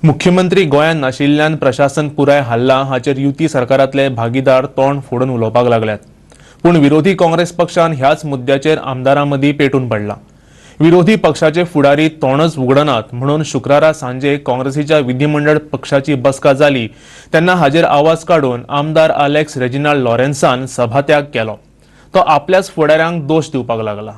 मुख्यमंत्री गोंयांत नाशिल्ल्यान प्रशासन पुराय हाल्लां हाचेर युती सरकारांतले भागीदार तोंड फोडून उलोवपाक लागल्यात. पूण विरोधी काँग्रेस पक्षान ह्याच मुद्द्याचेर आमदारां मदीं पेटून पडला. विरोधी पक्षाचे फुडारी तोंडच उगडनात म्हणून शुक्रारा सांजे काँग्रेसीच्या विधिमंडळ पक्षाची बसका जाली तेन्ना हाजेर आवाज काडून आमदार आलेक्स रेजिनाल्ड लॉरेन्सान सभात्याग केलो. तो आपल्याच फुडाऱ्यांक दोश दिवपाक लागला.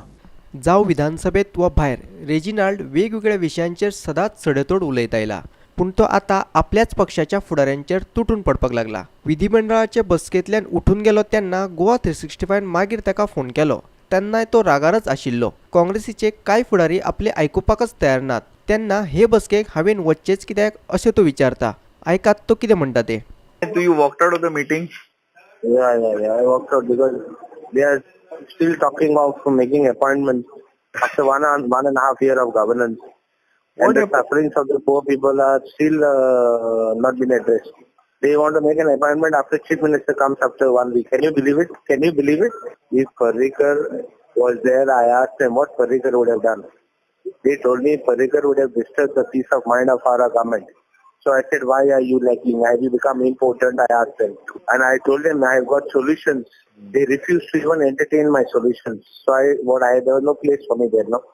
जावं विधानसभेत वा भायर, रेजिनाल्ड वेगवेगळ्या विशयांचेर सदांच सडेतोड उलयत आयला. पूण तो आतां आपल्याच पक्षाच्या फुडाऱ्यांचेर तुटून पडपाक लागला. विधिमंडळाचे बसकेंतल्यान उठून गेलो तेन्ना गोवा 365 मागीर ताका फोन केलो तेन्नाय तो रागारच आशिल्लो. काँग्रेसीचे कांय फुडारी आपले आयकुपाकच तयार नात तेन्ना हे बसकेक हांवें वच्चेंच कित्याक अशें तो विचारता. आयकात तो कितें म्हणटा तें. Do you walked out of the meeting? Yeah. I walked out because they are still talking of making appointments after 1.5 year of governance. What And the sufferings of the poor people are still not been addressed. They want to make an appointment after Chief Minister comes after one week. Can you believe it? Can you believe it? If Parrikar was there, I asked them what Parrikar would have done. They told me Parrikar would have disturbed the peace of mind of our government. So I said, "Why are you lacking? Have you become impotent?" I asked them. And I told them I have got solutions. They refused to even entertain my solutions. So there was no place for me there, no?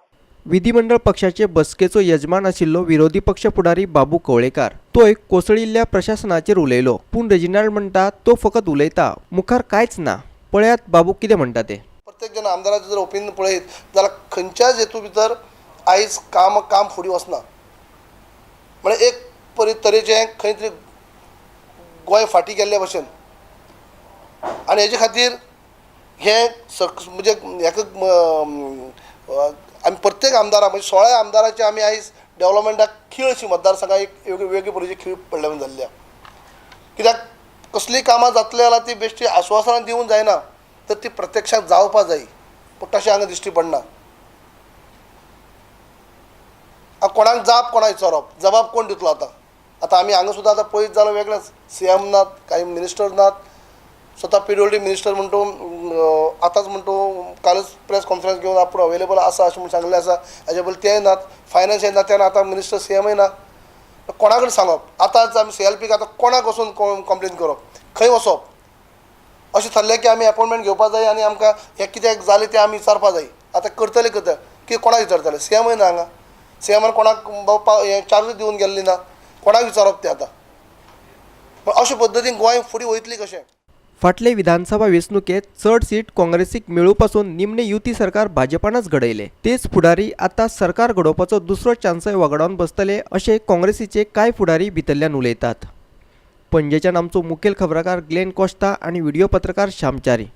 विधिमंडळ पक्षाचे बसकेचो यजमान आशिल्लो विरोधी पक्ष फुडारी बाबू कवळेकार तोय कोसळिल्ल्या प्रशासनाचेर उलयलो. पूण रेजिनाल्ड म्हणटा, तो फकत उलयता, मुखार कांयच ना. पळयात बाबू कितें म्हणटा ते. प्रत्येक जण आमदाराचें जर ओपिनियन पळयत जाल्यार खंयच्याच हेतू भितर आयज काम काम फुडें वचना. म्हळ्यार एक परी तरेचें खंय तरी गोंय फाटीं गेल्ले भशेन. आनी हेजे खातीर हें सक म्हणजे हेका आमी प्रत्येक आमदारा, म्हणजे 16 आमदाराचे आमी आयज डेवलपमेंटाक खीळ अशी मतदारसंघाक एक वेगळी वेगळी तरेची खीळ पडल्या जाल्ली आहा. कित्याक कसलीय कामां जातली जाल्यार ती बेश्टी आस्वासनां दिवन जायना, तर ती प्रत्यक्षात जावपा जाय. पूण तशें हांगा दिश्टी पडना. आतां कोणाक जाप कोणाक विचारप, जबाब कोण दितलो आतां? आतां आमी हांगा सुद्दां आतां पळयत जाल्यार वेगळेंच, सीएम नात, कांय मिनिस्टर नात. स्वता पीडब्ल्यूडी मिनिस्टर म्हणटो आतांच म्हणटो कालच प्रेस कॉन्फरन्स घेवन आपूण अवेलेबल आसा अशें म्हूण सांगलें आसा. हाजे पयलीं तेय नात, फायनान्स ना तेन्ना आतां मिनिस्टर सीएमय ना. कोणा कडेन सांगप आतांच? आमी सीएलपीक आतां कोणाक वचून कंप्लेन करप, खंय वचप? अशें थारलें की आमी एपॉयंटमेंट घेवपा जाय आनी आमकां हें कित्याक जालें तें आमी विचारपा जाय. आतां करतले करता की कोणाक विचारतले? सीएमय ना हांगा. सीएमान कोणाक बाबा हें चार्जूच दिवन गेल्ली ना. कोणाक विचारप तें आतां? पण अशे पद्दतीन गोंय फुडें वयतली कशें? फाटले विधानसभा वेंचणुकेत चड सीट काँग्रेसीक मेळूपासून निमणे युती सरकार भाजपानच घडयले. तेच फुडारी आतां सरकार घडोवपाचो दुसरो चान्सय वगडावन बसतले अशें काँग्रेसीचे कांय फुडारी भितरल्यान उलयतात. पणजेच्यान आमचो मुखेल खबराकार ग्लेन कोस्ता आनी व्हिडिओ पत्रकार श्यामचारी.